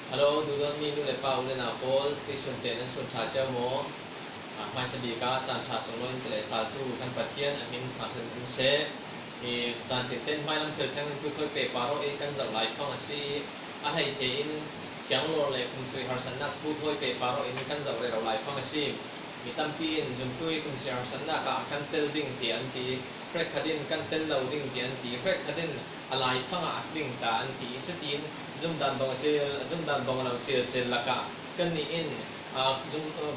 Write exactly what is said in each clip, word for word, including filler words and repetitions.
Hello, duhdawtmi nu le pa, u le nau pawl, tuisun te nan sun ṭha cio maw? A, hmaisa bik ah caan ṭha sung lo in telesaltu kan Pathian a hmin thangṭhat um seh. I caan tinten hmailam thil thianghlim thu thawi pehpar aw in kan zoh laifang a si. A hleice in thianglawr le kum sarih harsatnak thu thawi pehpar aw in kan zoh rero laifang a si. Mi tampi in zumtu i kum sarih harsatnak ah kan tel ding ti an ti. Hrekkhat in kan tel lo ding ti an ti. Hrekkhat in a laifang ah a si ding ta an ti. Cutiin zumdan bang a cil, zumdan bang a lo cilcil lakah kannih in, aa, zum, aa,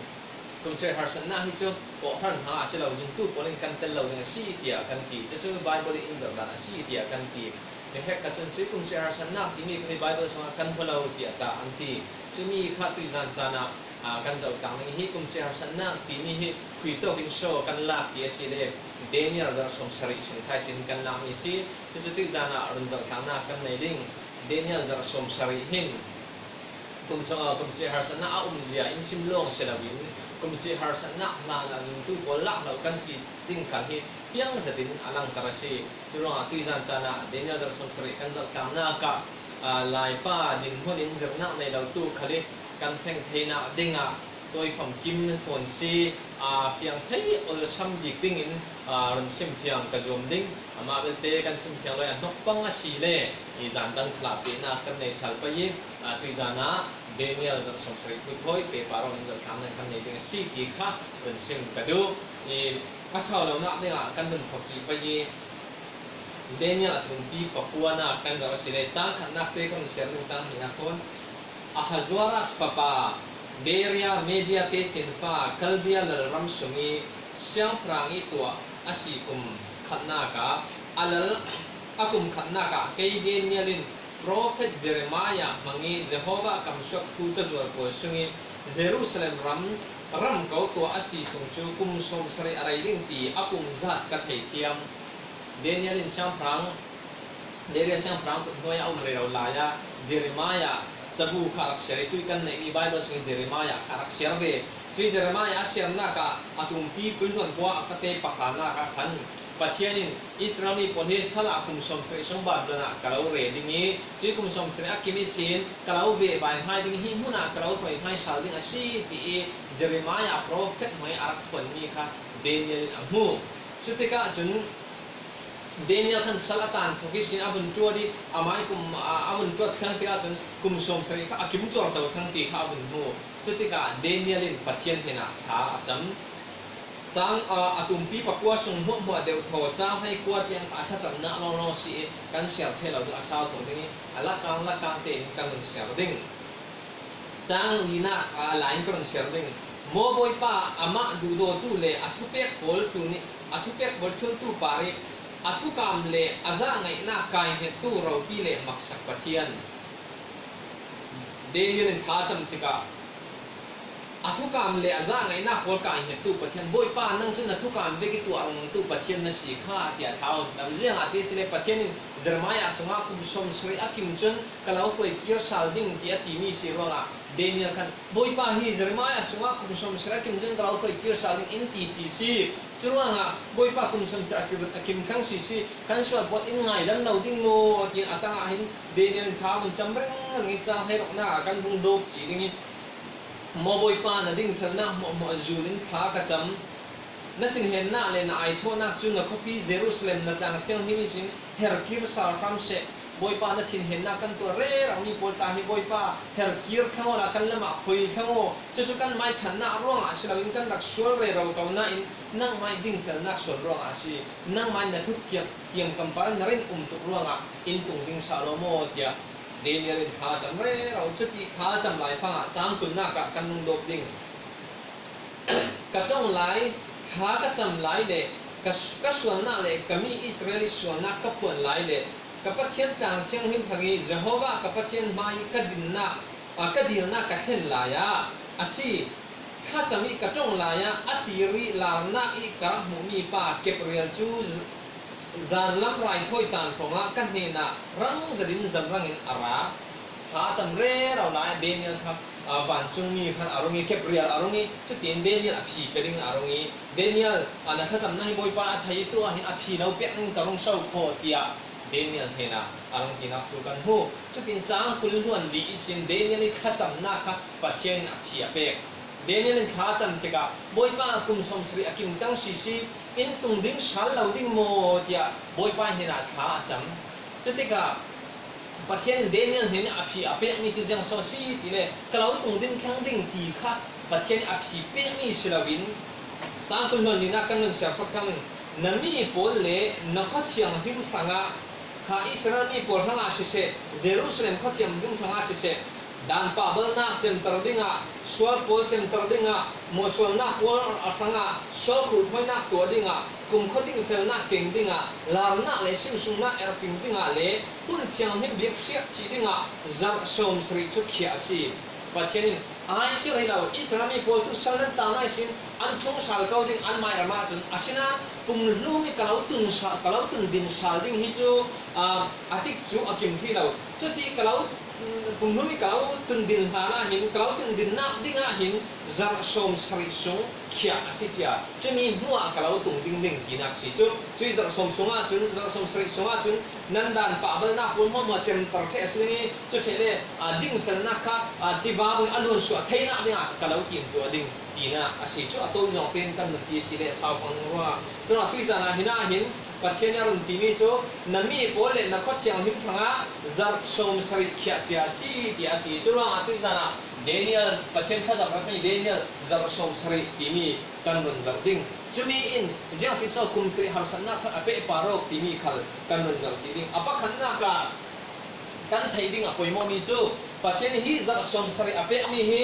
kum sarih harsatnak hi cu kawhhran hna a si lo, zumtu pawl in kan tel lo ding a si tiah kan ti. Cucu Baibal i in zohdan a si tiah kan ti. Mi hrekkhat cun cuih kum sarih harsatnak timi kha hi Baibal sungah kan hmu lo tiah tla an ti. Cumi kha tuizan caan ah, aa, kan zoh tlang ding. Hi kum sarih harsatnak timi hi khui tawk in show kan lak ti a si le Daniel zarh sawm sarih sin khai sin kan lakmi si. Cucu tuizan ah run zoh tlangnak kan nei ding. Daniel zarh sawm sarih hin kum, kum sarih harsatnak a umzia in sim lawng si loin kum sarih harsatnak hlan ah zumtu pawl lak lo kan si ding khal hi fiang zetin a langter a si. Curuangah tuizan caan ah Daniel zarh sawm sarih kan zoh tlangnak ah, aa, Laipa dinhmun in zirnak nei lo tu khal i kan thleng theinak dingah tawi famkim fawn si, aa, fiang thei awlsam bik dingin, aa, run simfiang ka zuam ding. Amah belte kan simfiang lo i a hnok pang a si le i zan dang khalah pehnak kan nei sal pei i, aa, tuizan ah Daniel zarh sawm sarih thu thawi pehpar aw in zoh tlangnak kan nei ding a si ti kha run sim ka duh. I a sau lonak dingah kan run phawk cih pei i Daniel a tumpi pakuanak kan zoh a si le cang khatnak te kan run siar ding, cang hnihnak kun. Ahasuerus fapa Daria, Media te sinfa, Kaldia lalram sung i siangpahrang i tuah a si kum khatnak ah, a lal a kum khatnak ah kei Daniel in profet Jeremiah hmang i Jehovah kamsuak thu cazual pawl sung i Jerusalem ram, ram ko tuah a si sung cu kum sawm sarih a rei ding ti a kum zat ka thei thiam. Daniel in siangpahrang Leria siangpahrang kut hnuai a um rero lai ah Jeremiah cabu kha a rak siar i, tui kan neihmi Baibal sungin Jeremiah kha a rak siar ve. Cui Jeremiah a siarnak ah a tumpi puihluan khua a fate pakhatnak ah khan Pathian in Israel mi pawl hi sal ah kum sawm sarih sung Babilon ah ka lo re ding i, cui kum sawm sarih a kim ihsin ka lo veh bai hai ding, hi hmun ah ka lo hruai hai sal ding a si, ti i Jeremiah profet hnuai a rak phuanmi kha Daniel in a hmu. Cutikah cun Daniel khan sal a tan thawk ihsin a vun ṭuat i, amah i kum, a, a vun ṭuat thlang tikah cun kum sawm sarih kha a kim cuarco thlang ti kha a vun hmu. Cutikah Daniel in Pathian hnenah thla a cam. Cang, a, a tumpi pakua sung hmuahhmuah deuh thaw, cang hleikua tiang kha a thlacamnak lawnglawng si i kan siar ṭheh lo ding a sau thawk ding i, a lakang lakang tein kan run siar ding. Cang linak, a, lai in ka run siar ding. Maw Bawipa, amah duhdawtu le a thupek pawl tlun i, a thupek pawl tluntu par i, a thukam le a zahngaihnak kaihngettu ropi le maksak Pathian. Daniel in thla a cam tikah, a thukam le a zahngaihnak pawl kaihngettu Pathian, Bawipa, nang cu na thukam vek i tuah ringringtu Pathian na si kha, tiah thla a cam. Ziangahtile Pathian in Jeremiah sungah kum sawm sarih a kim cun ka lo hruai kir sal ding, ti a timi si ruangah Daniel khan, Bawipa, hi Jeremiah sungah kum sawm sarih a kim cun ka lo hruai kir sal ding in ti si si. Curuangah, Bawipa, kum sawm sarih a kim, a kim thlang si si, kan sual pawl in ngaidam lo ding maw? Tiin a tangah hin Daniel in thla a vun cam ringring i, cang hleiruknak ah kan rung dawp cih ding i, Maw Bawipa, na dingfelnak hmuahhmuah zul in thla ka cam. Na thinhennak le na aithawhnak cu na khuapi Jerusalem na tlang thianghlim ihsin herh kir sal hram seh. Bawipa, na thinhennak kan tuar rero mi pawl tla hi, Bawipa, herh kir thlang awla kan lam ah khoi thlang aw. Cucu kan mai ṭhannak ruangah si loin kan rak sual rero ko nain nangmah i dingfelnak sual ruangah a si. Nangmah in na thuk kiam, kiam kam par na rin um tuk ruangah in tung ding sa law maw, tiah Daniel in thla a cam rero. Cuti thla a cam lai fangah cang kulnak ah kan rung dawp ding. Ka ṭong lai, thla ka cam lai le ka, ka sualnak le ka mi Israel i sualnak ka phuan lai le ka Pathian tlang thianghlim thlang i Jehovah ka Pathian hmai ka dinnak, a, ka dilnak ka thlen lai ah a si. Thlacam i ka ṭong lai ah a tir i larnak i ka rak hmuhmi pa Gabriel cu z-, zanlam raithawi caan hrawngah ka hnenah rang zetin zamrang in a ra. Thla a cam rero lai ah Daniel kha, aa, vancungmi khan a rung i, Gabriel a rung i, cutin Daniel a phi pe dingin a rung i, Daniel, aa, na thlacamnak hi Bawipa a thei i, tu ah hin a phi lo pek ding ka rung so kho, tiah Daniel hnenah a rung tinak thu kan hmu. Cutin cang kul hluan li ihsin Daniel ih thlacamnak kha Pathian in a phi a pek. Daniel in thla a cam tikah, "Bawipa, kum sawmsarih a kim cang sisi, in tung ding sal lo ding maw?" tiah Bawipa hnenah thla a cam. Cutikah Pathian in Daniel hnen a phi a pekmi cu ziang so a si ti le ka lo tung ding thlang ding ti kha Pathian in a phi pekmi si loin, cang kul hluan linak kan nun siangpahrang in, "Na mi pawl le na khua thianghlim hrangah, kha Israel mi pawl hrangah siseh, Jerusalem khua thianghlim hrangah siseh, dan pahbalnak cemter dingah, sual pawl cemter dingah, mawhsualnak pawl a hrangah, sual khuh thawinak tuah dingah, kumkhua dingfelnak keng dingah, larnak le simsungnak erping dingah le hmun thianghlim bik hriak thih dingah zarh sawmsarih cu khiah a si." Pathian in, "Ai, si rih lo, Israel mi pawl tu sal nan ta nai sin an thung sal ko ding, anmah ram ahcun, asinain pumhlum ih ka lo tun sal, ka lo tun din sal ding hi cu, aa, a tik cu a kim thei lo. Cuti ka lo, pumhlum ih ka lo tun din hlan ah hin, ka lo tun dinnak ding ah hin zarh sawmsarih sung khiah a si," cia. Cumi hnuah ka lo tung ding ding tinak si cu. Cuih zarh sawm sungah cun, zarh sawmsarih sungah cun nan dan pahbalnak pawl hmuahhmuah cemter ṭheh a si ding ih, cu ṭheh le, aa, dingfelnak kha, aa, tiva bangin a luan suah theinak dingah ka lo timtuah ding tinak a si cu. A tawi zong tein kan nun ti si le sau fang rua. Cun atuizan ah hinah hin Pathian a run timi cu, "Na mi pawl le na khua thianghlim hrangah zarh sawmsarih khiah cia a si," tiah a ti. Curuangah atuizan ah Daniel, Pathian thlacam rak mi Daniel zarh sawmsarih timi kan run zoh ding. Cumi in ziangtin so kum sarih harsatnak kha a pehpar awk timi khal kan run zoh cih ding. A pakhatnak ah kan theih ding a poimawhmi cu Pathian hi zarh sawmsarih a pekmi hi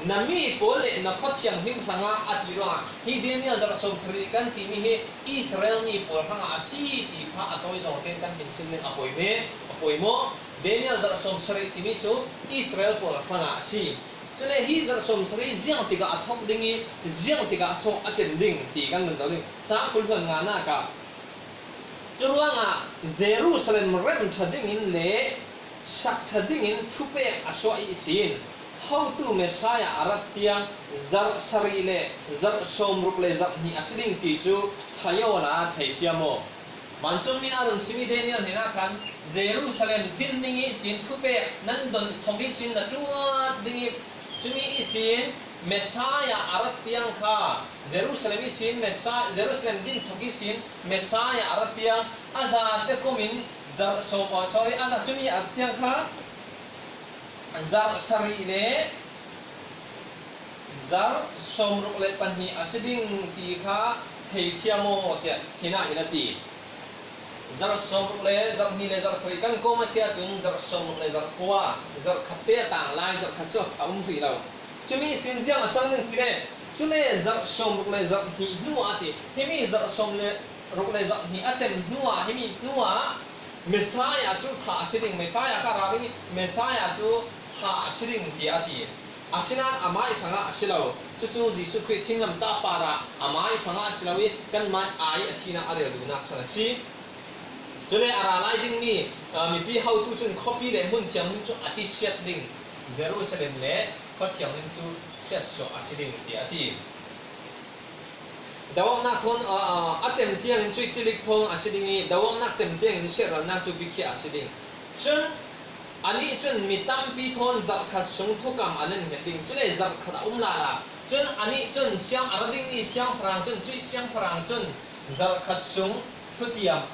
na mi pawl le na khua thianghlim hrangah a ti ruangah hi Daniel zarh sawmsarih kan timi hi Israel mi pawl hrangah a si ti kha a tawi zong tein kan hminsin ding a poimawh, a poimawh. Daniel zarh sawmsarih timi cu Israel pawl hrangah a si. Cule hi zarh sawmsarih ziang tikah a thawk ding ih ziang tikah so a cem ding ti kan run zoh ding. Cang kul hluan nganak ah, "Curuangah Jerusalem remh ṭha dingin le sak ṭha dingin thupek a suah ihsin hotu Messiah a rat tiang zarh sarih le zarh sawmruk le zarh hnih a si ding ti cu thei awla theithiam aw." Vancungmi a run simi Daniel hnenah khan Jerusalem din ding ihsin thupek nan don thawk ihsin na ṭuat ding ih, cumi ihsin Messiah a rat tiang kha Jerusalem ihsin Messiah, Jerusalem din thawk ihsin Messiah a rat tiang a zate kumin zarh sawm, oh, sorry, a za cumi a rat tiang kha zarh sarih le zarh sawmruk le pahnih a si ding ti kha theithiam aw, tiah hinah hin a ti. Zarh sawmruk le zarh hnih le zarh sarih kan kawm a si ahcun zarh sawmruk le zarh kua, zarh khat te a tang lai, zarh khat cu a um hrih lo. Cumi ihsin ziang a cang ding ti le, cule zarh sawmruk le zarh hnih hnu ah a ti. Himi zarh sawm le ruk le zarh hnih a cem hnuah, himi hnuah Messiah cu thah a si ding, Messiah kha a ra ding ih Messiah cu thah a si ding tiah a ti. Asinain amah ih hrangah a si lo. Cucu Jesuh Khrih thinglamtah parah amah ih hrangah a si lo ih kanmah ih a thihnak a rel duhnak san a si. Cule a ra lai dingmi, aa, mipi hotu cun khuapi le hmun thianghlim cu a tisiat ding, Jerusalem le khua thianghlim cu siatsuah a si ding tiah a ti. Doawknak thawn, aa, aa, a cem tiangin cuih tilik thawn a si ding ih, doawknak cem tiangin siatralnak cu biakhiah a si ding. Cun anih cun mi tampi thawn zarhkhat sung thukam an in hnget ding. Cule zarhkhat a um lala. Cun anih cun siang a ra dingmi siangpahrang cun, cuih siangpahrang cun zarhkhat sung thutiam,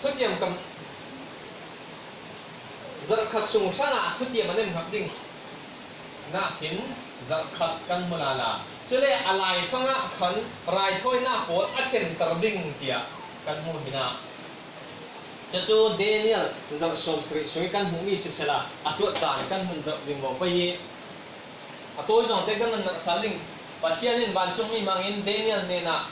thutiam kam, zarhkhat sung hrangah thutiam an in hngat ding. Nakin zarhkhat kan hmu lala. Cule a laifangah khan raithawinak pawl a cemter ding tiah kan hmuh hinah. Cucu Daniel zarh sawmsarih sungih kan hmuhmi sisehla a tuahcaan kan hmun zoh ding maw pei hi. A tawi zongte kan run narh sal ding. Pathian in vancungmi hmangin Daniel hnenah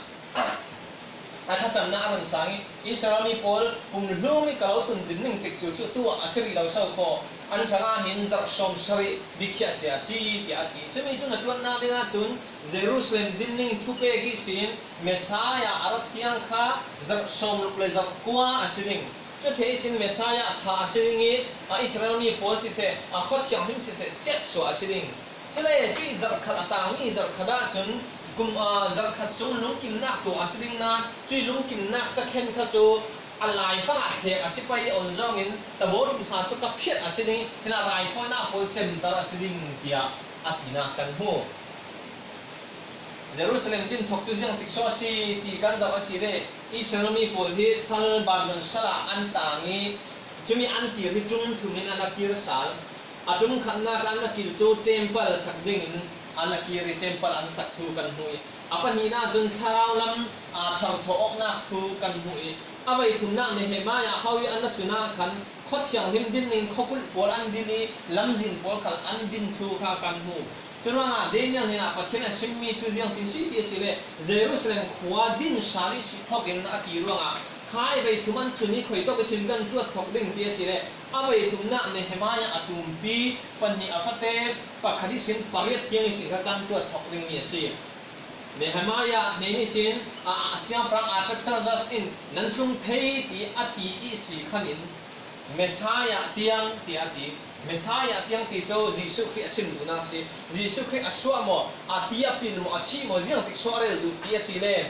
a thlacamnak a run sang ih, Israel mi pawl pumhlum ih ka lo tun din ning tikcu cu tuah a si rih lo so khaw, an hrangah hin zarh sawmsarih biakhiah cia a si, tiah a ti. Cumi cun a tuahnak dingah cun Jerusalem din ning thupek ihsin Messiah a rat tiang kha zarh sawmruk le zarh kua a si ding. Cu ṭheh ihsin Messiah thah a si ding ih, a Israel mi pawl siseh, a khua thianghlim siseh, siatsuah a si ding. Cule cuih zarhkhat a tangmi zarhkhat ahcun kum, aa, zarhkhat sung lungkimnak tuah a si ding nain cuih lungkimnak cakhen kha cu a laifang a theh a si pai on zongin, tabaw tumsa cu ka phiat a si ding, hinah raithawinak pawl cemter a si ding, tiah a tinak kan hmu. Jerusalem din thok cu ziang tiksuah a si ti kan zoh a si le, Israel mi pawl hi sal Babilon sal ah an tang i, cumi an kir hi ṭum thum in an a kir sal. A ṭum khatnak ah an a kir cu temple sak dingin an a kir i temple an sak thu kan hmu i, a pahnihnak cun thlarau lam aa tharthawh awknak thu kan hmu i, a vei thumnak Nehemiah hau i an a tlunah khan khua thianghlim din in khuakulh pawl an din i lamzin pawl khal an din thu kha kan hmu. Curuangah Daniel hnenah Pathian a simmi cu ziangtin si ti a si le, Jerusalem khua din sal i si thawk in a ti ruangah, kha i vei thum an tlun i khuitawk ihsin kan ṭuat thawk ding ti a si le, a vei thumnak Nehemiah a tumpi pahnih a fate pakhat ihsin pariat tiang ihsin kha kan ṭuat thawk dingmi a si. Nehemiah hnen ihsin a, a siangpahrang Artaxerxes in nan tlung thei ti a ti ihsi khan in Messiah tiang ti a ti. Messiah tiang ti cu Jesuh Khrih a sim duhnak a si. Jesuh Khrih a suah maw, a ti a pil maw, a thih maw, ziangtik suah a rel duh ti a si le.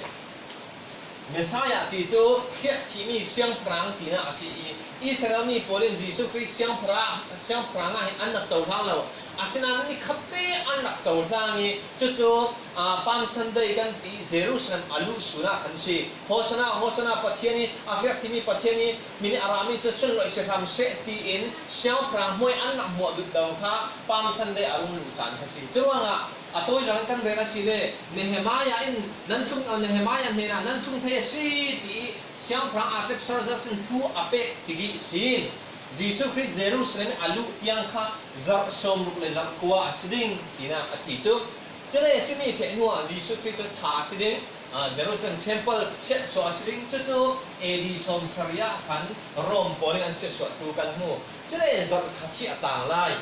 Messiah ti cu hriat thihmi siangpahrang tinak a si i, Israel mi pawl in Jesuh Khrih siangpahrang, siangpahrang ah hin an rak cohlang lo. Asinain ni khatte an rak cohlang i, cucu, aa, Palm Sunday kan ti Jerusalem a luh sun ah kan si. Hosanna, Hosanna, Pathian i a hriat thihmi Pathian i min i a rami cu sunlawih si hram seh tiin siangpahrang hmuai an rak hmuah duh lo kha Palm Sunday a rung luh caan kha si. Curuangah a tawi zong kan rel a si le, Nehemiah in nan tlung, Nehemiah hnenah nan tlung thei a si ti i siangpahrang Artaxerxes in thu a pek tik ihsin Jesuh Khrih Jerusalem i a luh tiang kha zarh sawmruk le zarh kua a si ding tinak a si cu. Cule cumi ṭheh hnuah Jesuh Khrih cu thah a si ding, aa, Jerusalem temple siatsuah a si ding, cucu A D sawmsarih ah khan Rom pawl in an siatsuah thu kan hmu. Cule zarh khat hi a tang lai.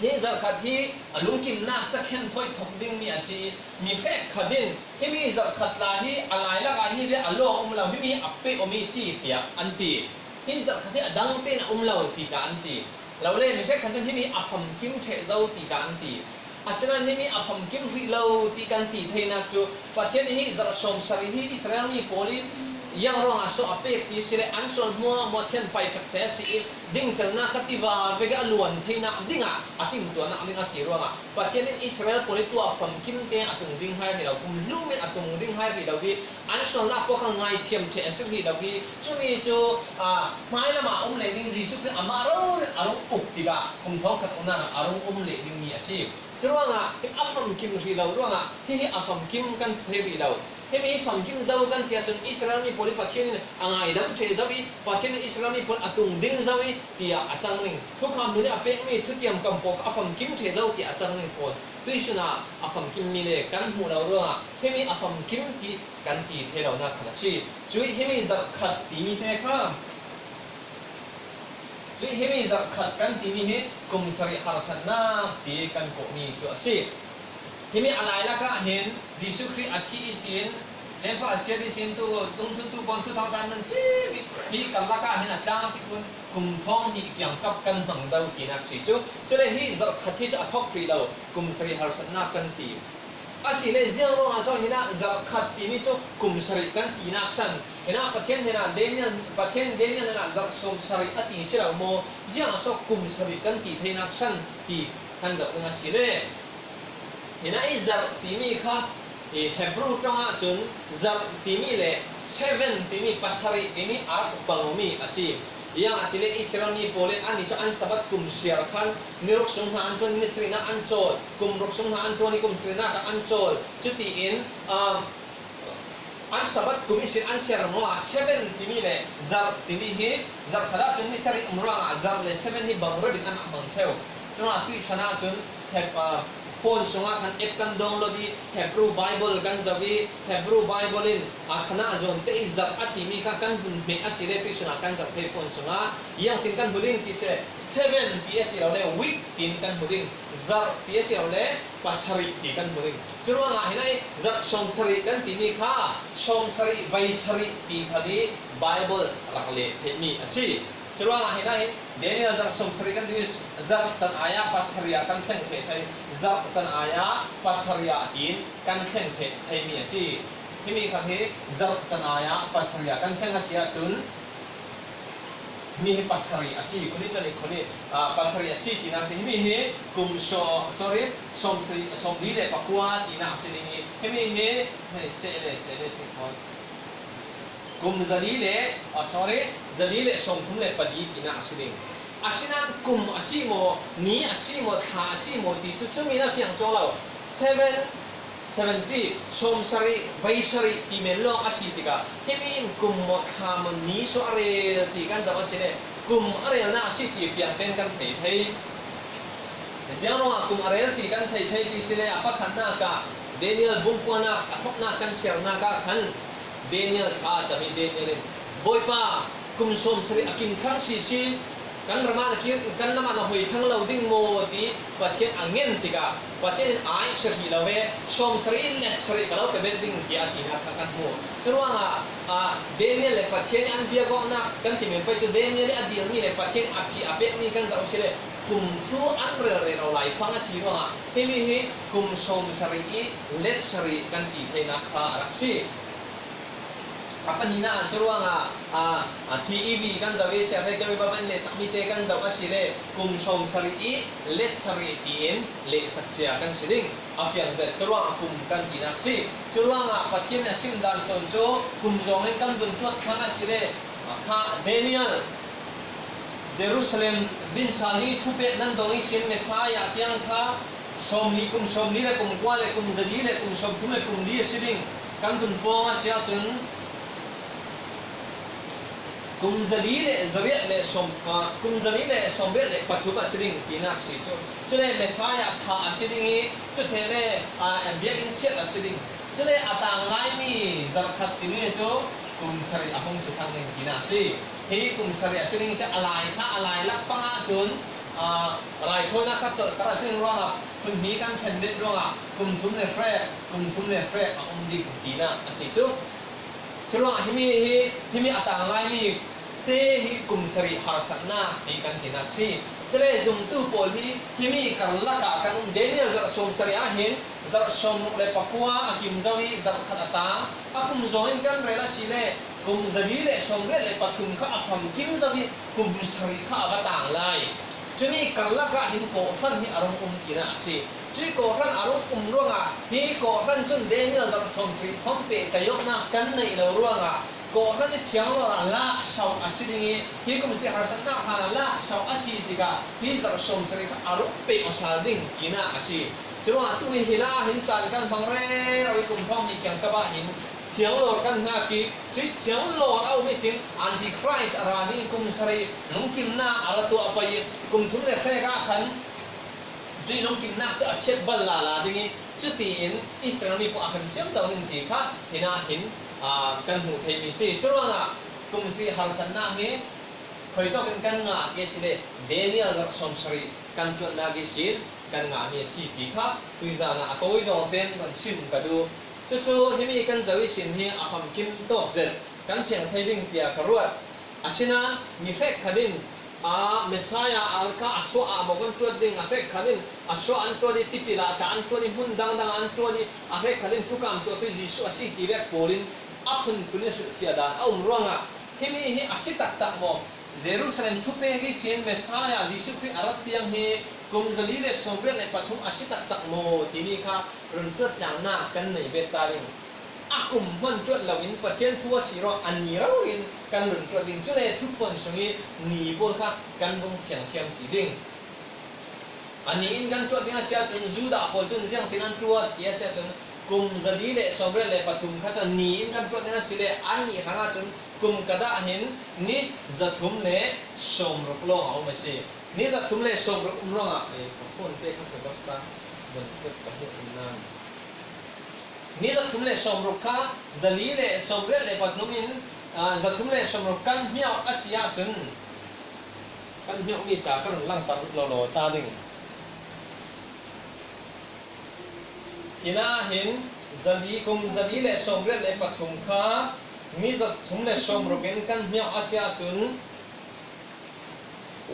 Hi zarh khat hi a lungkimnak cakhen thawi thawk dingmi a si i, mi hrekkhat in, "Himi zarh khat tla hi a lailak ah hi ve a lawng um lo, himi a peh awmi si," tiah an ti. "Hi zarh khat hi a dang tein a um lo," ti kha an ti. Lo le, mi hrekkhat in, "Himi a famkim ṭheh zo," ti kha an ti. Asinain himi a famkim hrih lo ti kan ti theinak cu Pathian nih hi zarh sawmsarih hi Israel mi pawl in ziang ruangah so a pek ti si le, an sual hmuahhmuah thianfai ṭhek thei a si i, dingfelnak kha tiva vek a luan theinak dingah a timtuahnak ding a si ruangah Pathian in Israel pawl i tuah famkim te a tung ding hai hrih lo, kum hlum in a tung ding hai hrih lo i, an sualnak pawl kha ngaithiam ṭheh a si hrih lo i, cumi cu, aa, hmailam ah a um leh ding Jesuh Khrih amah rori a rung uk tikah kum thawngkhat umnak ah a rung um leh dingmi a si. Curuangah hi a famkim hrih lo ruangah hihi a famkim kan thei hrih lo. Himi hi famkim zo kan ti ahcun Israel mi pawl i Pathian in a ngaidam ṭheh zo i Pathian in Israel mi pawl a tung ding zo i tiah a cang ning. Thukham nun i a pekmi thutiam kam pawl kha a famkim ṭheh zo tiah a cang ning fawn. Tuihsun ah a famkimmi le kan hmuh lo ruangah himi a famkim ti kan ti thei lonak khan a si. Cuih himi zarh khat timi te kha Cuih himi zarh khat kan timi hi kum sarih harsatnak ti kan kawhmi cu a si. Himi a lailak ah hin Jesuh Khrih a thih ihsin, temple a siat ihsin, tu dungthluntu pawl thu thawngṭha nan si mi hi karlak ah hin a tlang tik hun kum thawng hnih kiangkap kan hmang zo tinak si cu. Cule hi zarh khat hi cu a thawk hrih lo, kum sarih harsatnak kan ti. Asile ziang ruangah so hinah zarh khat timi cu kum sarih kan tinak san, hinah Pathian hinah Daniel, Pathian Daniel hinah zarh sawm sarih a ti si lo maw? Ziangah so kum sarih kan ti theinak san ti kan zoh ding a si le. Hinah i zarh timi kha i Hebrew ṭong ahcun zarh timi le seven timi, pasarih timi a rak bang awmi a si. Ziangahtile Israel mi pawl in annih cu an Sabbath kum siar khan ni ruk sung hna an ṭuan, ni sarihnak an cawl, kum ruk sung hna an ṭuan i kum sarihnak ah an cawl. Cutiin, aa, an Sabbath kum ihsin an siar ruangah seven timi le zarh timi hi zarh khat ahcun ni sarih um ruangah zarh le seven hi bang rap in an rak bang ṭheu. Curuangah tuihsan ahcun Heb-, aa, phone sungah khan app kan download i Hebrew Bible kan zoh i Hebrew Bible in, aa, khanah zawn te i zarh a timi kha kan hun hmeh a si le tuihsun ah kan zoh thei phone sungah. Ziangtin kan hmu ding ti si le seven ti a si lo le week tiin kan hmu ding, zarh ti a si lo le pasarih ti kan hmu ding. Curuangah hinah i zarh sawmsarih kan timi kha sawmsarih veisarih ti kha i Bible rak leh theihmi a si. Curuangah hinah hin Daniel zarh sawmsarih kan timi zarh can ai ah pasarih ah kan thleng ṭheh thei, zarh can ai ah pasarih ah tiin kan thleng ṭheh theihmi a si. Himi khat hi zarh chanai ah pasarih ah kan thleng a si ahcun, himi hi pasarih a si, khuni chan i khuni, ah, pasarih a si tinak a si. Himi hi kum saw, sorry, sawmsarih, sawmli le pakua tinak a si ding i, himi hi, hei, seh le, seh le, ti khaw. Kum zali le, ah, sorry, zali le sawmthum le pali tinak a si ding. Asinain kum a si maw, ni a si maw, thla a si maw ti cu cumi na fiang cuang lo. Seven, seventy, sawmsarih, veisarih ti men lawng a si tikah, himi in kum maw, thla maw, ni saw a rel ti kan zoh a si le, kum a relnak a si ti fiang tein kan thei thei. Ziang ruangah kum a rel ti kan thei thei ti si le, a pakhatnak ah Daniel bungkuanak a thawknak kan siarnak ah khan Daniel kha a cam i, Daniel in, Bawipa, kum sawmsarih a kim thlang sisi, kan ram ah na kir, kan lam ah na hoi thlang lo ding maw ti Pathian a ngen tikah, Pathian in ai sarih lo he, sawmsarih in let sarih ka lo pe bet ding tiah a tinak kha kan hmu. Curuangah, ah, Daniel le Pathian i an biak awknak kan ti men pei cu, Daniel i a dilmi le Pathian i a phi a pekmi kan zoh si le, kum cu an relrel lo lai fang a si ruangah, himi hi kum sawmsarih i let sarih kan ti theinak kha a rak si. A pahnihnak ah curuangah, a, a, T E V kan zoh i siate keu i baba in lehsakmi te kan zoh a si le, kum sawmsarih i let sarih tiin lehsak cia kan si ding. A fiang zet, curuangah kum kan tinak si. Curuangah Pathian a sim dan sawn cu kum zong in kan vun tuat thlang a si le, a, kha Daniel, Jerusalem dinsan i thupek nan dong ihsin Messiah tiang kha sawmli, kum sawmli le kum kua le kum zali le kum sawmthum le kum li a si ding. Kan vun pawng a si ahcun kum zali le zariat le sawm, ah, kum zali le sawmriat le pathum a si ding tinak si cu. Cule Messiah thah a si ding i, cuthehle, ah, biakinn siat a si ding. Cule a tang laimi zarhkhat timi cu kum sarih a hung si thang ding tinak si. Hi kum sarih a si ding i cu a lai kha, a lai lak fang ahcun, aa, raithawinak kha colhter a si ding ruangah phun hnih kan ṭhen deuh ruangah kum thum le hrek, kum thum le hrek a um ding tinak a si cu. Curuangah himi hi, himi a tang laimi te hi kum sarih harsatnak hi kan tinak si. Cule zumtu pawl hi himi karlak ah kan um. Daniel zarh sawmsarih ah hin zarh sawmruk le pakua a kim zo i zarhkhat a tang. A kum zong in kan rel a si le kum zali le sawmriat le pathum kha a famkim zo i kum sarih kha a va tang lai. Cumi karlak ah hin kawhhran hi a rung um tinak a si. Cui kawhhran a rung um ruangah hi kawhhran cun Daniel zarh sawmsarih thawng peh tlaihawknak kan neih lo ruangah kawhhran hi thianglawr ah laksauh a si ding i, hi kum sarih harsatnak hlan ah laksauh a si tikah hi zarh sawmsarih kha a rung peh aw sal ding tinak a si. Curuangah tu hi hila hin caan kan hmang rero i kum thawng hnih kiangkap ah hin thianglawr kan hngak i, cui thianglawr a um ihsin Antichrist a ra ding i kum sarih lungkimnak a ra tuah pei i, kum thum le hrek ah khan cui lungkimnak cu a thiat bal lala ding i, cutiin Israel mi pawl a kan ciamco ding ti kha hinah hin, aa, kan hmuh theimi si. Curuangah kum sarih harsatnak hi khuitawk in kan ngah ti a si le Daniel zarh sawmsarih kan tuatnak ihsin kan ngahmi a si ti kha tuizan ah a tawi zong tein kan sim ka duh. Cucu himi kan zoh ihsin hi a famkim tawk zet kan fiang thei ding tiah ka ruat. Asinain mi hrekkhat in, aa, Messiah a kha a suah ah maw kan tuat ding, a hrekkhat in a suah an tuat i, tipil ah tah an tuat i, hmun dangdang ah an tuat i, a hrekkhat in thukam tuahtu Jesuh a si ti vek pawl in a phunphun i hrilhfiah dan a um ruangah himi hi a si taktak maw? Jerusalem thupek ihsin Messiah Jesuh Khrih a rat tiang hi kum zali le sawmriat le pathum a si taktak maw timi kha run tuat tlannak kan nei bet ta ding. A kum hman tuat loin Pathian thu a si ruang a ni rori in kan run tuat ding. Cule thuphuan sung i ni pawl kha kan vung fiangthiam si ding. A ni in kan tuat ding a si ahcun Judah pawl cun ziangtin an tuat ti a si ahcun kum zali le sawmriat le pathum kha cun ni in kan tuat ding a si le an nih hrang ahcun kum ka dah hin ni zathum le sawmruk lawng a um a si. Ni zathum le sawmruk um ruangah, eh, ka phone te kha ka bosta ban tuat ka hmuh in nan. Ni zathum le sawmruk kha zali le sawmriat le pathum in, aa, zathum le sawmruk kan hmiauh a si ahcun kan hmiauhmi ta ka run langter lawlaw ta ding. Hinah hin zali, kum zali le sawmriat le pathum kha ni zathum le sawmruk in kan hmiauh a si ahcun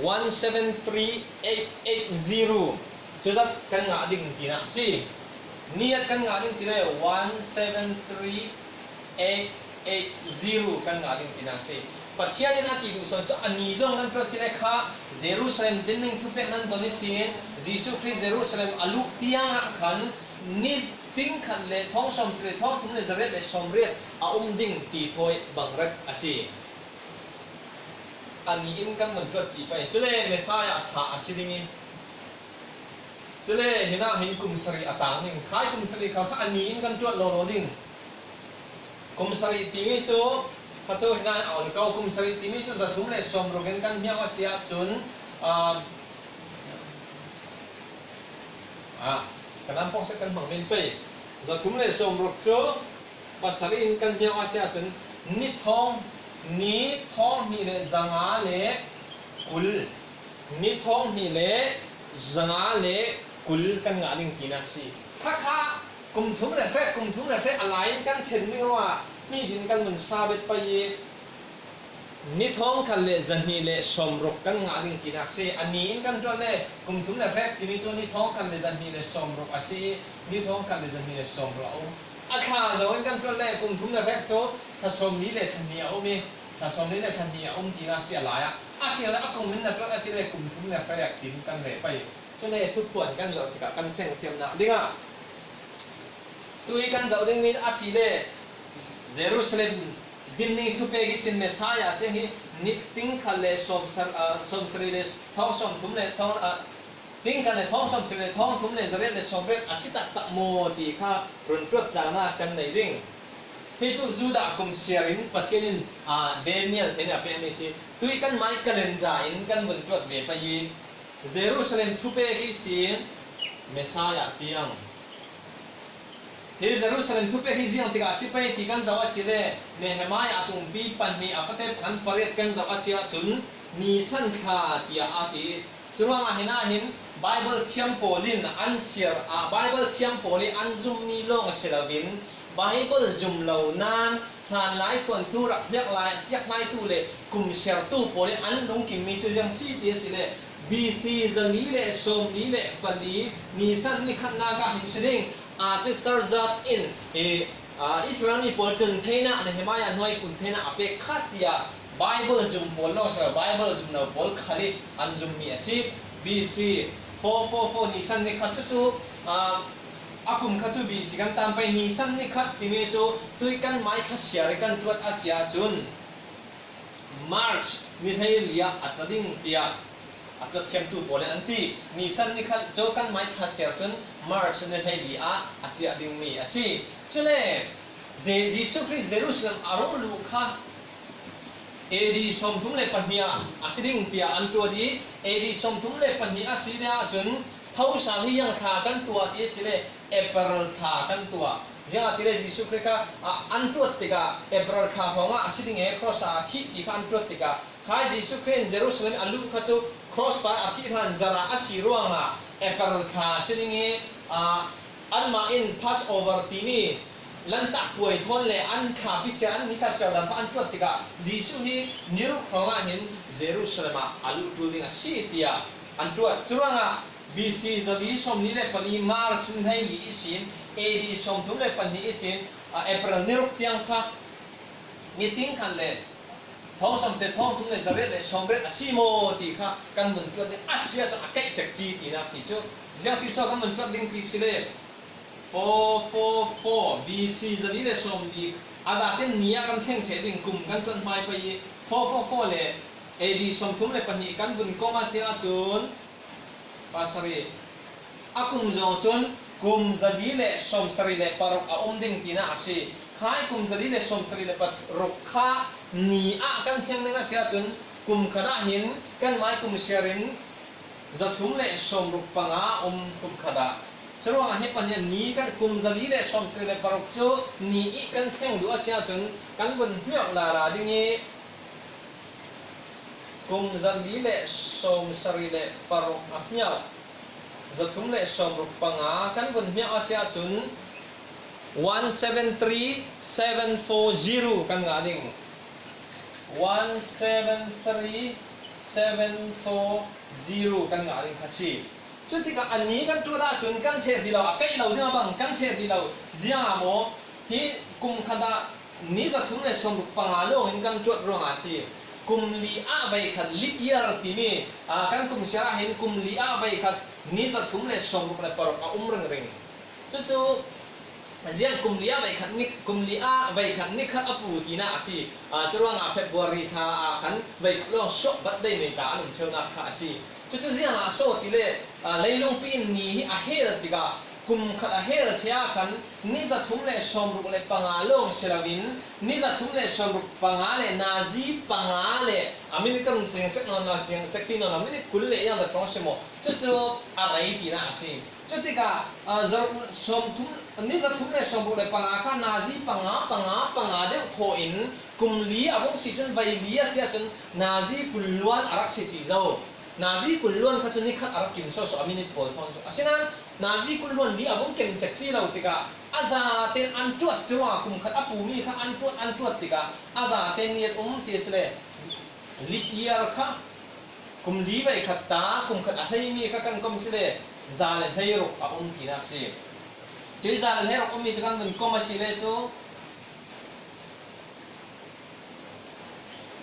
one seven three eight eight zero cuzat kan ngah ding tinak a si. Ni at kan ngah ding ti le one seven three eight eight zero kan ngah ding tina si. Pathian in a ti duh sawn chu a ni zong kan tuat si le kha, Jerusalem dinning thupek nan ton i sin, Jesu Khrist Jerusalem a lut tiang ah khan ni ting khat le thawng sawm sarih le thawng thum le zariat le sawm riat a um ding ti thawi bang rep a si. A ni in kan vun tuat cih pai. Cule Messiah thah a si ding i. Cule hinah hin kum sarih a tang ding. Khai kum sarih kha kha a ni in kan tuat lawlaw ding. Kum sarih timi cu, kha cu hinah a on ko, kum sarih timi cu zathum le sawm ruk in kan hmiau a si ahcun, aa, aa, kan am pawngset kan hmang men pei. Zathum le sawm ruk cu pasarih in kan hmiau a si ahcun, ni thawng, ni thawng hnih le zanga le kul, ni thawng hnih le zanga le kul kan ngah ding tinak si. Khakha kum thum le hrek, kum thum le hrek a lai in kan ṭhen ding ruangah hnih din kan vun sa bet pai i, ni thawng khat le zahnih le sawm ruk kan ngah ding tinak si. A ni in kan tuat le kum thum le hrek timi cu ni thawng khat le zahnih le sawm ruk a si i, ni thawng khat le zahnih le sawm ruk a um. A thla zo in kan tuat le kum thum le hrek cu thla sawm li le thla hnih a um i, thla sawm li le thla hnih a um tinak si a lai ah. A si le a kum in na tuat a si le kum thum le hrek tin kan ve pai. Cule thuphuan kan zoh tikah kan thleng thiamnak dingah tui kan zoh dingmi a si le Jerusalem dinning thupek ihsin Messiah te hi ni ting khat le sawm sar-, aa, sawm sarih le thawng sawm thum le thawng, aa, ting khat le thawng sawm sarih le thawng thum le zariat le sawm riat a si taktak maw ti kha run tuat tlaknak kan nei ding. Hi cu Judah kum siar in Pathian in, aa, Daniel te nih a pekmi si. Tui kan mai calendar in kan vun tuat ve pei i Jerusalem thupek ihsin Messiah tiang. Hi Jerusalem thupek hi ziang tikah a si pei ti kan zoh a si le Nehemiah a tumpi pahnih a fate pakhat pariat kan zoh a si ahcun Nisan thla tiah a ti. Curuangah hinah hin Bible thiam pawl in an siar, ah, Bible thiam pawl i an zummi lawng a si loin Bible zum lo nain hlanlai thuanthu rak hmiak lai, hmiak laitu le kum siartu pawl i an lungkimmi cu ziang si ti a si le B C zali le sawmli le pali Nisan ni khatnak ah hin si ding. Artaxerxes in, eh, aa, Israel mi pawl kun theinak, Nehemiah hnuai kun theinak a pek kha tiah Bible zum pawl lo, so Bible zum lo pawl khal i an zummi a si. B C four four four Nisan ni khat cucu, aa, a kum kha cu B C kan tan pei, Nisan ni khat timi cu tui kan mai kha siar i kan tuat a si ahcun, March ni hleili ah a tla ding tiah a tlathiamtu pawl in an ti. Nisan ni khat cu kan mai thla siar cun March ni hleili ah a ciah dingmi a si. Cule Je-, Jesuh Khrih Jerusalem a rung luh kha A D sawmthum le pahnih ah a si ding tiah an tuat i, A D sawmthum le pahnih a si le ahcun thosang hi yang thla kan tuah ti a si le April thla kan tuah. Ziangahtile Jesuh Khrih kha, ah, an tuat tikah April thla hrawngah a si ding e, cross ah a thih ti kha an tuat tikah, khai Jesuh Khrih in Jerusalem a luh kha cu cross pa a thih hlan zarah a si ruangah April thla a si ding i, ah, anmah in Passover timi Lantak puai thawn le an thla pisia, an ni thla siar dan kha an tuat tikah Jesuh hi niruk hrawngah hin Jerusalem ah a luh ṭul ding a si tiah an tuat. Curuangah B C zali sawmli le pali March ni hleili ihsin A D sawmthum le pahnih ihsin, a, April niruk tiang kha niting khat le thawng sawmsarih thawng thum le zariat le sawmriat a si maw ti kha kan vun tuat ding a si ahcun a kaih cek ci tinak si cu. Ziangti so kan vun tuat ding ti si le four four four B C zali le sawmli a zatin ni ah kan thleng ṭheh ding kum kan tuat hmai pei i four four four le A D sawmthum le pahnih kan vun kawm a si ahcun, pasarih, a kum zong cun kum zali le sawmsarih le paruk a um ding tinak a si. Khai kum zali le sawmsarih le paruk kha ni ah kan thleng ding a si ahcun kum khat ah hin kan mai kum siar in zathum le sawmruk panga um kum khat ah. Curuangah hi pahnih ni kan kum zali le sawmsarih le paruk cu ni i kan thleng duh a si ahcun kan vun hmiauh lala ding i, kum zali le sawmsarih le paruk a hmiauh, zathum le sawmruk panga kan vun hmiauh a si ahcun one seven three seven four zero kan ngah ding. One seven three seven four zero kan ngah ding kha si. Cutikah a ni kan tuat ahcun kan ṭheh ti lo, a kaih lo ding a bang kan ṭheh ti lo. Ziang ah maw? Hi kum khat ah ni zathum le sawmruk panga lawngin kan tuat ruangah a si. Kum li ah veikhat, leap year timi, aa, kan kum siar ah hin kum li ah veikhat ni zathum le sawmruk le paruk a um ringring. Cucu ziang kum li ah veikhat ni, kum li ah veikhat ni khat a pu tina a si. Aa, curuangah February thla ah khan veikhat lawng suah vat dei nei tla an um ṭheunak kha a si. Cucu ziangah a si ti le, aa, leilungpi in ni hi a hel tikah kum khat a hel ṭheh ah khan ni zathum le sawmruk le panga lawng si loin ni zathum le sawmruk panga le nazi panga le a minute kan ciang cek nawn lo, ciang cek ci nawn lo, minute kul le iang zat kong si maw? Cucu a rei tina a si. Cutikah, aa, za-, sawmthum, ni zathum le sawmruk le panga kha nazi panga, panga, panga deuh thawhin kum li a vung si cun veili a si ahcun nazi kul luan a rak si cih zo. Nazi kul luan kha cu ni khat a rak kim sawsawh a minute pawl thawn cu. Asinain nazi kul luan li a vung kem cek ci lo tikah a zaten an tuat tu ruangah kum khat a pumi kha an tuat, an tuat tikah a zaten ni a um ti a si le leap year kha kum li veikhat ta, kum khat a hleimi kha kan kom si le za le hleiruk a um tinak si. Cuih za le hleiruk ummi cu kan vun kom a si le cu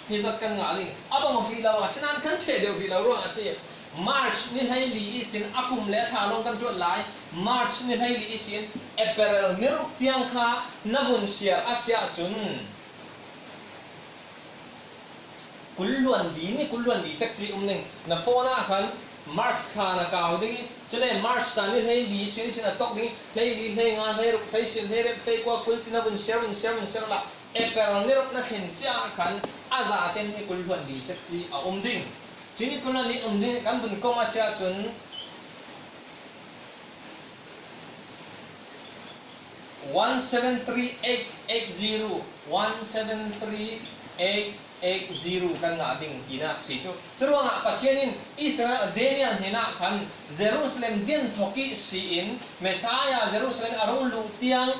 hi zat kan ngah ding. A bang hrih lo, asinain kan ṭheh deuh hrih lo ruang a si. March ni hleili ihsin a kum le a thla lawng kan tuat lai. March ni hleili ihsin April ni ruk tiang kha na vun siar a si ahcun kul hluan li, ni kul hluan li cekci um ding. Na phone ah khan March thla na kau ding i, cule March ta ni hleili sin sin a tok ding i, hleili, hleinga, hleiruk, hleisiam, hleiriat, hleikua, kul ti na vun siar, vun siar, vun siar la April ni ruk na thlen ciah khan a zaten ni kul hluan li cekci a um ding. Cui ni kul hluan li um ding kan vun kong a si ahcun one seven three eight eight zero, one seven three eight eight zero kan ngah ding tinak si cu. Curuangah Pathian in Israel Daniel hnenah khan Jerusalem din thawk i si in Messiah Jerusalem a rung luh tiang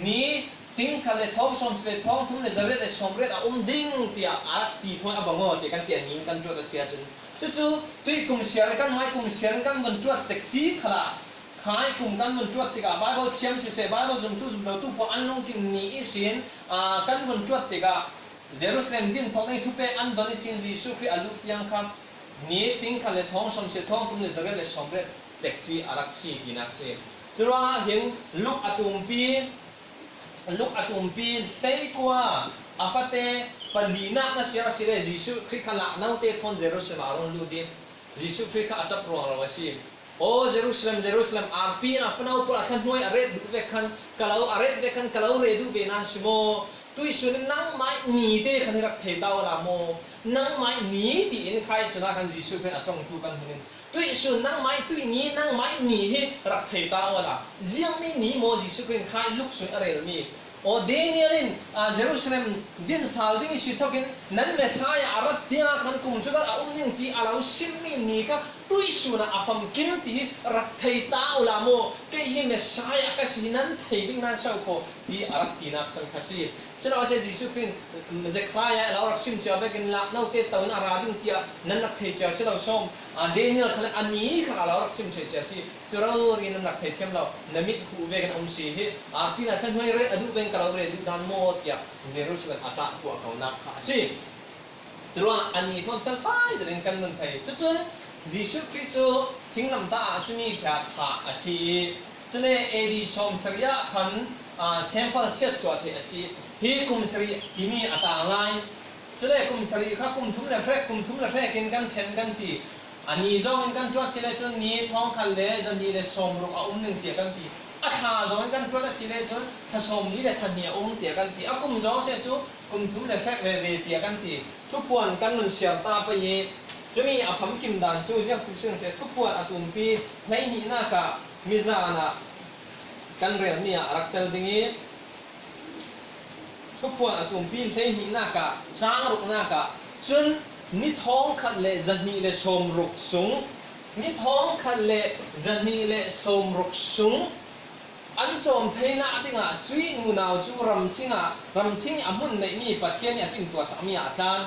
ni tingkhat le thawng sawm si le thawng thum le zariat le sawmriat a um ding tiah a rak ti thawn a bang aw tiah kan tiah ning kan tuat a si ahcun. Cucu tuih kum siar kan ngai kum siar kan vun tuat cekci khalah khai kum kan vun tuat tikah Bible thiam siseh, Bible zumtu zumlotu pawl an lungkim ni ihsin, aa, kan vun tuat tikah Jerusalem din thawk ding thupek an don ihsin Jesuh Khrih a luh tiang kha ni tingkhat le thawng sawm si le thawng thum le zariat le sawmriat cekci a rak si tinak si. Curuangah hin Luke a tumpi Luke a tumpi hleikua a fate palinak na siar a si le Jesuh Khrih kha lahnote thawn Jerusalem ah a rung lut i Jesuh Khrih kha a ṭap ruangro a si. Aw Jerusalem, Jerusalem, arpi in a fanau pawl a thla hnuai a ret duh vek khan ka lo, a ret vek khan ka lo re duh ve nan si maw? Tuihsun in nangmah nite khan hi rak thei ta awla maw? Nangmah ni tiin khai sun ah khan Jesuh Khrih a ṭong thu kan hmuh in Tuihsun nangmah tuihni nangmah ni hi rak thei ta awla ziangmi ni maw Jesuh Khrih khai Luke sun a relmi? Aw Daniel in, aa, Jerusalem din sal ding i si thokin nan Messiah a rat tiang khan kum cazat a um ding ti a lo simmi ni kha tuihsun ah a famkim ti hi rak thei ta awla maw? Kei hi Messiah ka si hi nan thei ding nan chau kho ti a rak tinak san kha si. Culo a si Jesuh Khrih in Zekhariah a lo rak sim cia vekin lahnote to in a ra ding tiah nan rak thei cia si lo sawm. Daniel khan a ni kha a lo rak sim thei cia si. Cu rori nan rak thei thiam lo. Na mit huh vekin a um si hi. Arpi na thla hnuai re a duh vekin ka lo re duh dan maw tiah Jerusalem a tah tuah konak kha a si. Curuangah a ni thawn felfai zetin kan nun thei. Cucun Jesuh Khrih cu thinglamtah ah cumi ṭha thah a si i, cule A D sawm sarih ah khan, aa, temple siatsuah ṭheh a si. Hi kum sarih timi a tang lai. Cule kum sarih kha kum thum le hrek, kum thum le hrek in kan ṭhen kan ti. A ni zong in kan tuat si le cun ni thawngkhat le zahnih le sawmruk a um ning tiah kan ti. A thla zong in kan tuat a si le cun thla sawmli le thla hnih a um tiah kan ti. A kum zong si cu kum thum le hrek veve tiah kan ti. Thuphuan kan nun siar ta pei i cumi a famkim dan cu ziangtik si thuphuan a tumpi hleihnihnak ah mizan ah kan relmi ah a rak tel ding i thuphuan a tumpi hleihnihnak ah cang ruknak ah cun ni thawngkhat le zahnih le sawmruk sung, ni thawngkhat le zahnih le sawmruk sung an cawm theinak dingah cuih nunau cu ramṭhing ah, ramṭhing i a hmun neihmi Pathian i a timtuahsakmi ah a tlan.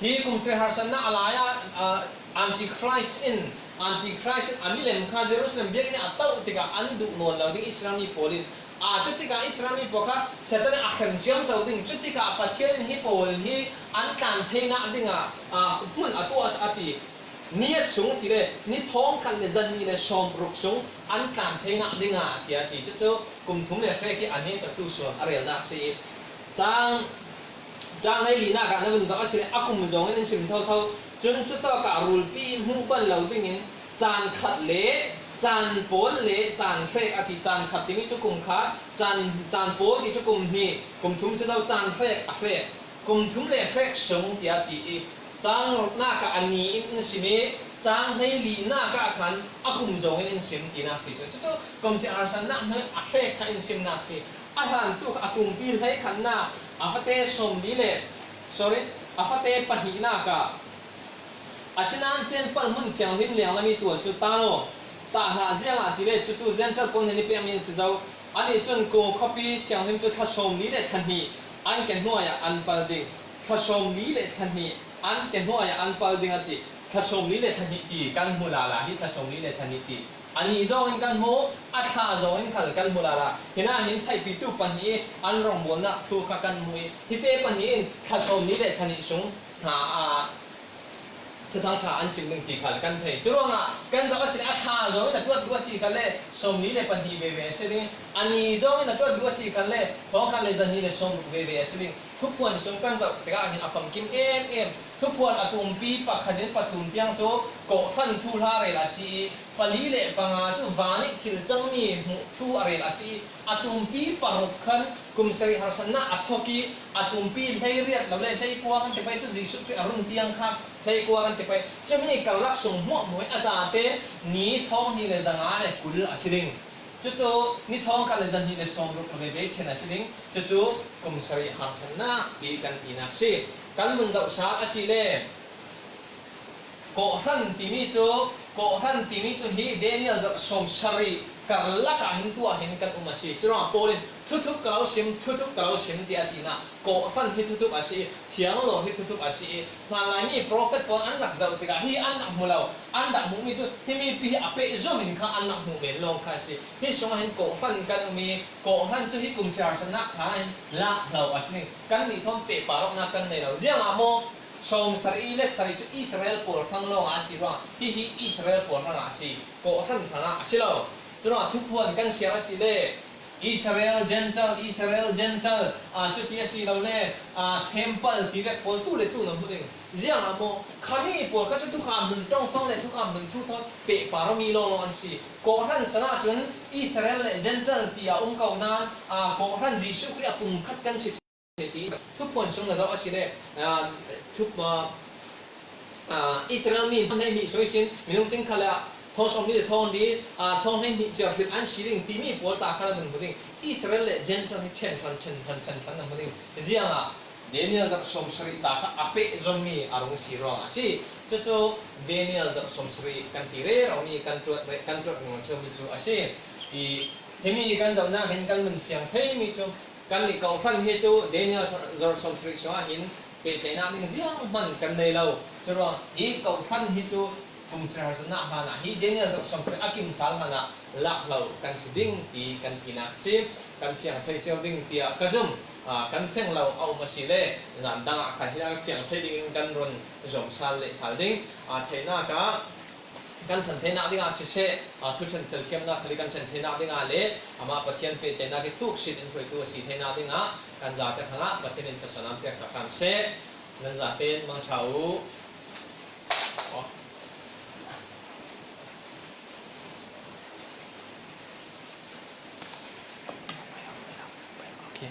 Hi kum sarih harsatnak a lai ah, aa, Antichrist in, Antichrist in a milem kha Jerusalem biakinn ah a toh tikah an duh nawn lo ding Israel mi pawl in A, cutikah Israel mi pawlkhat Satan in a hrem ciamco ding, cutikah Pathian in hi pawl hi an tlan theihna dingah, a, hmun a tuah a ti. Ni at sung ti le, ni thawngkhat le zahnih le sawmruk sung an tlan theihna dingah ti a ti. Cucu kum thum le hrek hi a ni tatu sual a relnak a si. Cang Cang hei linak ah na vun zoh a si le, a kum zongin in sim thotho. Cun cutawk ah rulpi hmuh ban lo dingin caan khat le caan pawl le caan hrek a ti. Caan khat timi cu kum khat, caan, caan pawl ti cu kum hnih, kum thum si lo, caan hrek a hrek, kum thum le hrek sung tiah ti i, cang ruknak ah a ni in in sim i, cang hei linak ah khan a kum zongin in sim tinak si cu. Cucu kum si harsatnak hnu a hrek kha in simnak si. A hlantu kha a tumpi hleikhatnak, a fate sawmli le, sorry, a fate pahnihnak ah, asinain temple hmun thianghlim lenglam i tuan cu ta law, ta hlah, ziangahtile cucu Gentile pawl hnen i pekmi an si zo. Anih cun kaw khuapi thianghlim cu thla sawmli le thla hnih an ke hnuai ah an pal ding. Thla sawmli le thla hnih an ke hnuai ah an pal ding a ti. Thla sawmli le thla hnih ti kan hmu lala, hi thla sawmli le thla hnih ti. A ni zongin kan hmu, a thla zongin khal kan hmu lala. Hinah hin theihpitu pahnih i an rawngbawlnak thu kha kan hmu i, hite pahnih in thla sawmli le thla hnih sung hna, aa, Thuthang ṭha an sim ding ti khal kan thei. Curuangah kan zoh a si le, a thla zongin a tuat duh a si khan le, sawmli le pahnih veve a si ding. A ni zongin a tuat duh a si khan le, thawngkhat le zahnih le sawmruk veve a si ding. Thuphuan sung kan zoh tikah hin a famkim em em. Thuphuan a tumpi pakhat in pathum tiang cu kawhhran thuhla rel a si i, pali le panga cu van i thil cangmi hmuh thu a rel a si i, a tumpi paruk khan kum sarih harsatnak a thawk i, a tumpi hleiriat lo le hleikua kan ti pei cu Jesuh Khrih a run tiang kha hleikua kan ti pei. Cumi karlak sung hmuahhmuah i a zate ni thawng hnih le zanga le kul a si ding. Cucu ni thawngkhat le zahnih le sawmruk le veve ṭhen a si ding. Cucu kum sarih harsatnak ti kan tinak si. Kan vun zoh sal a si le, kawhhran timi cu, kawhhran timi cu hi Daniel zarh sawmsarih karlak ah hin tuah hin kan um a si. Curuangah Paul in, "Thuthup ka lo sim, thuthup ka lo sim," tiah a tinak. Kawhhran hi thuthup a si, thianglawr hi thuthup a si i, hlanlai mi profet pawl an rak zoh tikah hi an rak hmu lo, an rak hmuhmi cu hi mipi hi a pehzom in kha an rak hmuh men lawng kha a si. Hi sungah hin kawhhran kan um i, kawhhran cu hi kum sarih harsatnak hlan ah hin lak lo a si. Kannih thawn pehpar awknak kan nei lo. Ziangah maw? Sawmsarih le sarih cu Israel pawl hrang lawngah a si ruangah, hihi Israel pawl hrangah a si, kawhhran hrangah a si lo. Curuangah thuphuan kan siar a si le, Israel Gentile, Israel Gentile, aa, cuti a si lo le, aa, temple ti vek pawl tu le tu na hmu ding. Ziangah maw? Khami pawl kha cu thukham nun ṭongfang le thukham nun thu thawn pehpar awmi lawnglawng an si. Kawhhran sang ahcun Israel le Gentile ti a um ko nain, aa, kawhhran Jesuh Khrih a pumkhat kan si. Thuphuan sung na zoh a si le, aa, thup-, aa, aa, Israel mi hleihnih sung ihsin minung ting khal ah thawng sawmli le thawng li, aa, thawng hleihnih ciar hrilh an si ding timi pawl ta kha na hmu ding. Israel le Gentile hi ṭhen hran, ṭhen hran, ṭhen hran na hmu ding. Ziangah Daniel zarh sawmsarih ta kha a pehzommi a rung si ruangah a si. Cucu Daniel zarh sawmsarih kan ti rero mi kan ṭuat, kan ṭuat ringring ṭheumi cu a si. I, himi kan zohnak hin kan nun fiang theimi cu, kannih kawhhran hi cu Daniel zarh sawmsarih sungah hin pehtlaihnak ding zianghman kan nei lo. Curuang hi kawhhran hi cu kum sarih harsatnak hlanah hi Daniel zarh sawmsarih a kim sal hlanah lak lo kan si ding ti kan tinak a si. Kan fiang thei cio ding tiah ka zum. Aa, kan feng lo a um a si le, zan dangah khan hi a fiang thei dingin kan run zom sal le sal ding. Aa, theihnak ah kan ṭhen theinak dingah siseh, aa, thuṭhen felthiamnak khal i kan ṭhen theinak dingah le amah Pathian pehtlaihnak i thuk sit in hruaitu a si theinak dingah kan zate hrangah Pathian in thazaang piaksak hram seh. Nan zate in mangṭha u. Okay.